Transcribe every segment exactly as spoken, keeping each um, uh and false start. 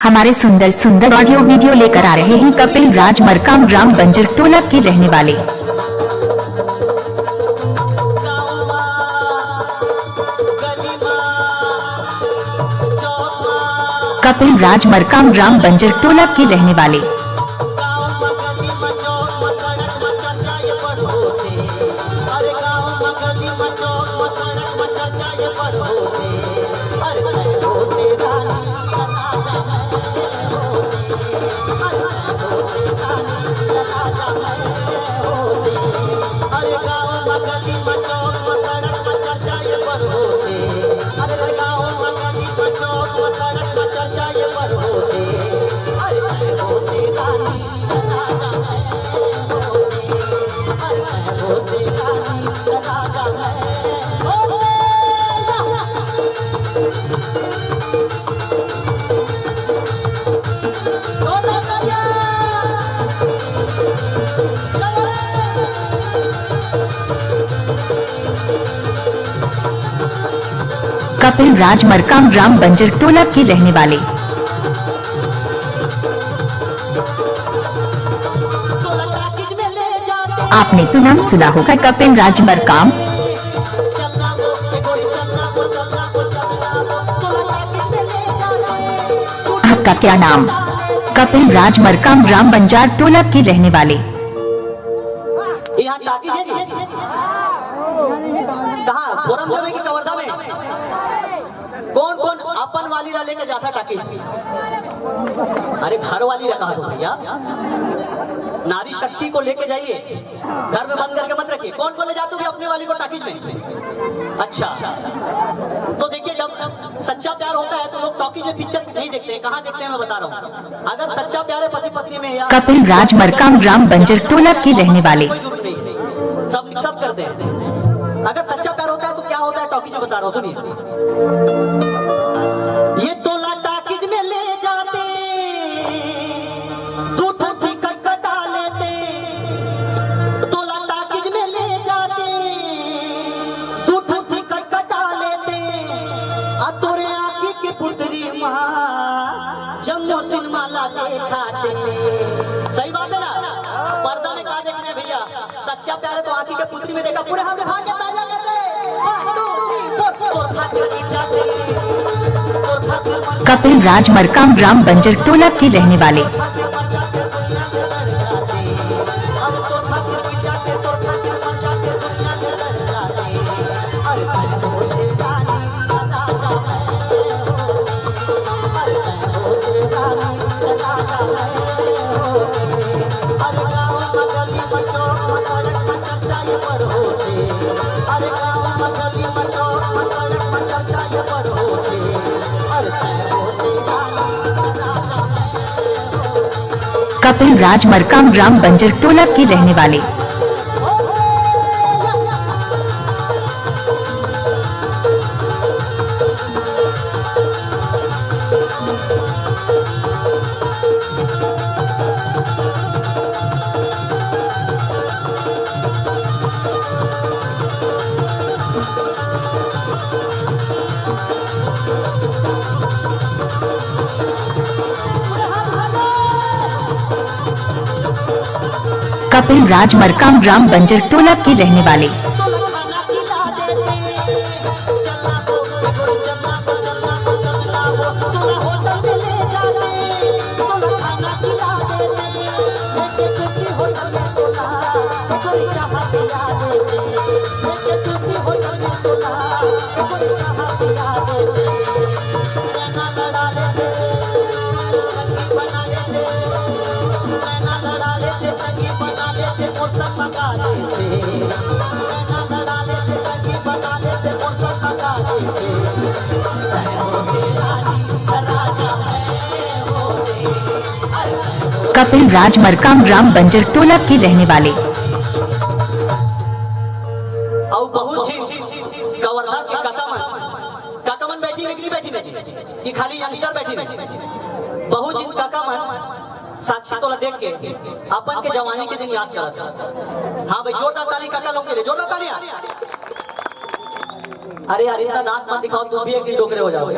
हमारे सुंदर सुंदर ऑडियो वीडियो लेकर आ रहे हैं कपिल राज मरकाम, ग्राम बंजर टोला के रहने वाले। कपिल राज मरकाम, ग्राम बंजर टोला के रहने वाले। कपिल राज मरकाम, ग्राम बंजर टोला के रहने वाले। आपने तो नाम सुना होगा कपिल राज मरकाम। आपका क्या नाम? कपिल राज मरकाम, ग्राम बंजार टोला के रहने वाले। यहाँ टाकीज है जी? कहाँ, फोरम देवे की कवर्धा में? कौन कौन अपन वाली ला लेके जाता टाकीज? अरे, घर वाली ला कहा तो भैया, नारी शक्ति को लेके जाइए, घर में बंद करके मत रखिए। कौन कौन ले जाते हो अपने वाली को टाकीज में? अच्छा, तो देखिए, जब सच्चा प्यार होता है तो लोग टॉकीज में पिक्चर नहीं देखते हैं। कहाँ देखते हैं, मैं बता रहा हूँ। अगर सच्चा प्यार है पति पत्नी में या कपिल राज मरकाम, ग्राम बंजर टोला के रहने वाले। कोई जरूरत नहीं है, सब सब करते हैं। अगर सच्चा प्यार होता है तो क्या होता है, टॉकीज में बता रहा हूँ, सुनिए। ये टोला टाकीज में ले जाते, दू ठो टिकट कटा लेते। टोला टाकीज में ले जाते, दू ठो टिकट कटा लेते। आ तोरे आँखी के पुतरी माँ जम्मो सिनेमा ला देखाते। सही बात है ना? पर्दा में का देखना है भैया? सच्चा प्यार है तो आँखी के पुतरी में देखा। पूरे हाथ उठा के तालियां कैसे? One, two, three, four। Kapil Raj Markam, ग्राम बंजर टोला के रहने वाले। कपिल राज मरकाम, ग्राम बंजर टोला के रहने वाले। कपिल राज मरकाम, ग्राम बंजर टोला के रहने वाले। कपिल राज मरकाम, ग्राम बंजर टोला के रहने वाले। अउ बहुत झिन कवर्धा के काका मन, काका मन बैठी ने कि नहीं बैठी ने, कि खाली यंगस्टर बैठी ने? बहुत झिन काका मन साक्षी तोला देख के अपन के जवानी के दिन याद करत हे। हाँ भाई, जोरदार ताली काका लोग के लिए, जोरदार तालियां। अरे यार, इतना दांत मत दिखाओ, तुम भी एक दिन डोकरे हो जाओगे।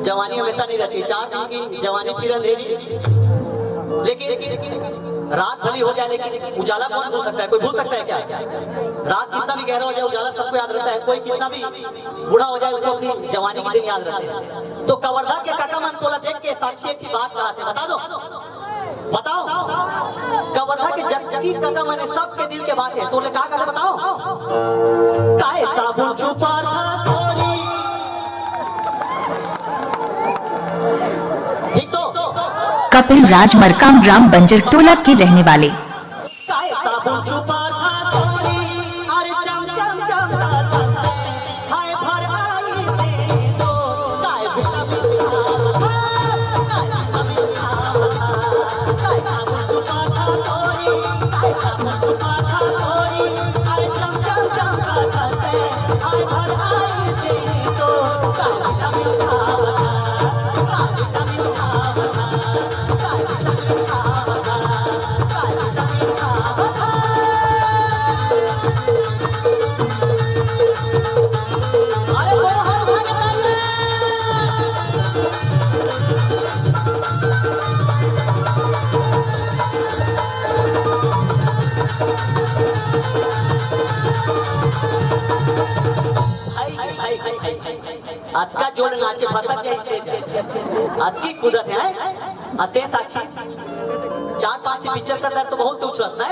जवानी हमेशा नहीं रहती, चार दिन की जवानी फिर अंधेरी। लेकिन रात भली हो जाए, लेकिन उजाला कौन भूल सकता है? कोई भूल सकता है क्या? रात कितना भी गहरा हो जाए, उजाला सबको याद रहता है। कोई कितना भी बूढ़ा हो जाए, उसको अपनी जवानी के दिन याद रहते हैं। तो कवर्धा के काका मन तोला देख के साक्षी एक बात कहा थे, बता दो, बताओ। कवर्धा के जतकी काका मन हे, सबके दिल के बात हे। तोले का कहा, बताओ। काय साबुन छुपा था तोरी। ठीक तो? कपिल राज मरकाम ग्राम बंजर टोला के रहने वाले। काय साबुन छुपा था तोरी, अरे चम चम चम। अतका जोर नाचे भसक जाए स्टेज में। अतकी कूदत हे, हैं? अते साक्षी, चार पांच पिक्चर का दर तो बहुत उछलत हे।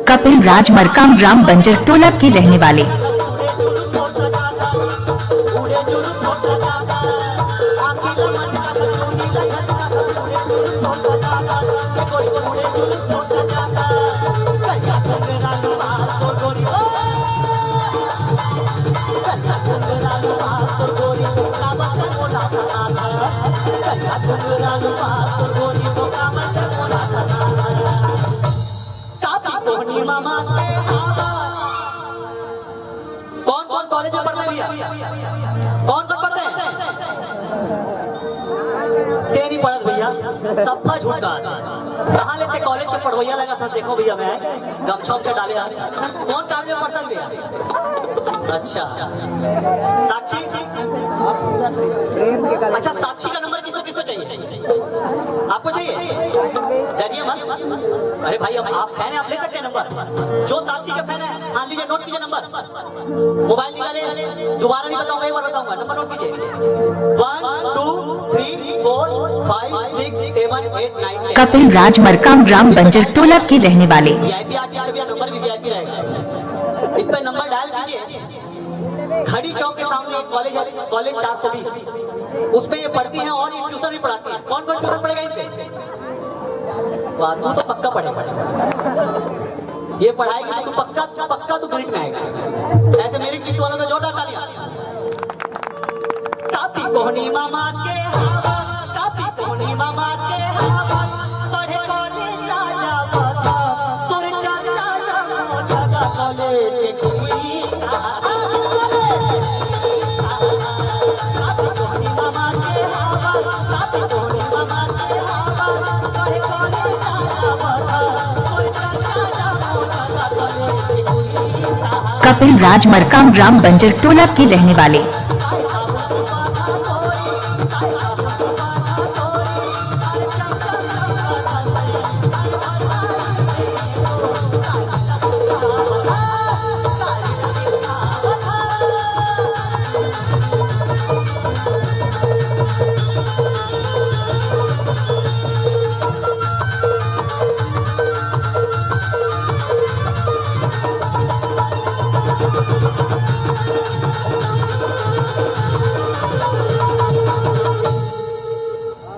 कपिल राज मरकाम ग्राम बंजर टोला के रहने वाले। कौन कौन कॉलेज में पढ़ते हैं भैया? कौन कौन पढ़ते हैं? ते नहीं पढ़त भैया, सफा झूठ कहा। कहाँ लेते कॉलेज के पढ़वैया लगा था, देखो भैया, मैं गमछा उमछा डाले हाथ। कौन कॉलेज में पढ़ता है भैया? अच्छा, साक्षी, अच्छा, साक्षी का नंबर किसको किसको चाहिए? आपको चाहिए? डरिए मत। अरे भाई, अब आप फैन हैं, आप ले सकते हैं नंबर। जो साक्षी के फैन है, हाँ, लीजिए, नोट कीजिए नंबर। मोबाइल निकाले, दोबारा नहीं बताऊंगा, एक बार बताऊंगा, नंबर नोट कीजिए। One two three four five six seven eight nine ten। Kapil Raj Markam ग्राम बंजर टोला के रहने वाले। वीआईपी आर्टिस्ट, अभी नंबर भी वीआईपी रहेगा। इस पर नंबर डायल कीजिए। खड़ी चौक के सामने एक कॉलेज है, कॉलेज चार सौ बीस, उस पे ये पढ़ती हैं और ये ट्यूशन भी पढ़ाती हैं। कौन कौन ट्यूशन पढ़ेगा इनसे? वाह, तू तो पक्का पढ़ेगा। ये पढ़ाएगी तो तू पक्का, पक्का तू मेरिट में आएगा। ऐसे मेरिट लिस्ट वालों का जोरदार तालियां। तापी कोहनी मामा के हवा, तापी कोहनी मामा के हवा, पढ़े कॉलेज राजा बता, तोरे चाचा जानो जगह कॉलेज के कुड़ी। कपिल राज मरकाम ग्राम बंजर टोला के रहने वाले।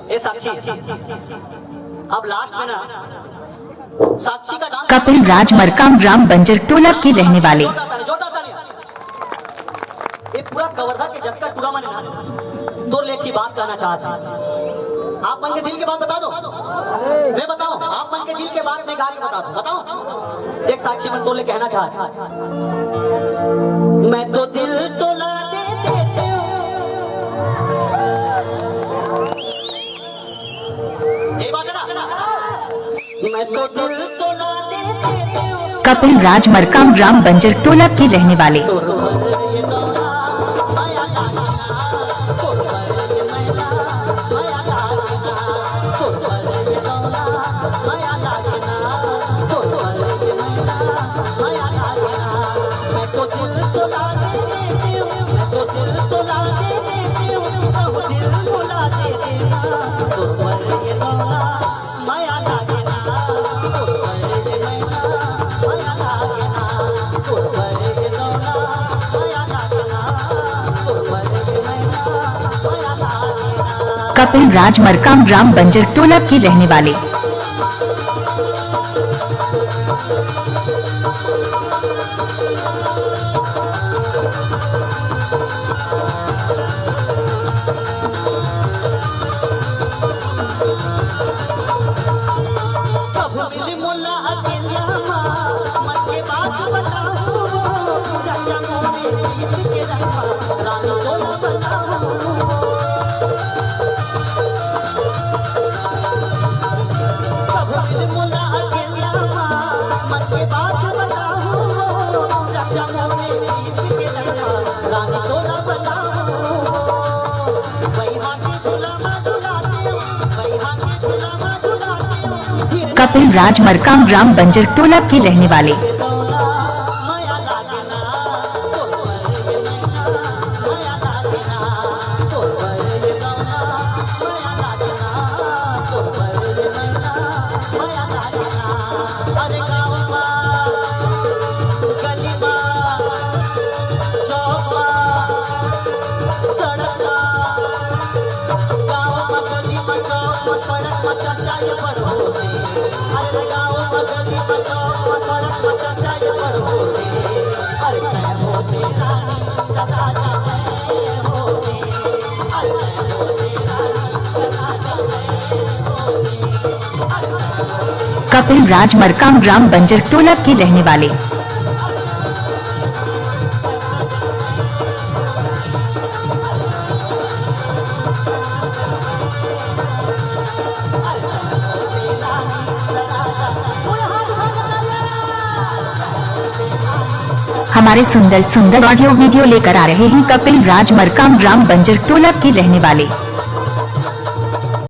ए साक्षी, अब लास्ट में ना, साक्षी का डांस। कपिल राज मरकाम ग्राम बंजर टोला के रहने वाले। जोरदार ताली, जोरदार ताली। ये पूरा कवर्धा के जतका टूरा मन हे ना, तोर ले एक ठे बात कहना चाहत हूँ। आप मन के दिल के बात बता दो। मैं बताऊं, आप मन के दिल के बात मैं गा के बता दूं। बताओ, एक साक्षी मन तोर ले कहना चाहत हूँ। मैं तो दिल तोला दे देती हूँ। यही बात है ना? मैं तो दिल तोला दे देती हूँ। कपिल राज मरकाम ग्राम बंजर टोला के रहने वाले। तोर ये दौरा माया लागे ना, तोर ये मैं कपिल राज मरकाम ग्राम बंजर टोला के रहने वाले। कपिल राज मरकाम ग्राम बंजर टोला के रहने वाले। कपिल राज मरकाम ग्राम बंजर टोला के रहने वाले। हमारे सुंदर सुंदर ऑडियो वीडियो लेकर आ रहे हैं कपिल राज मरकाम ग्राम बंजर टोला के रहने वाले।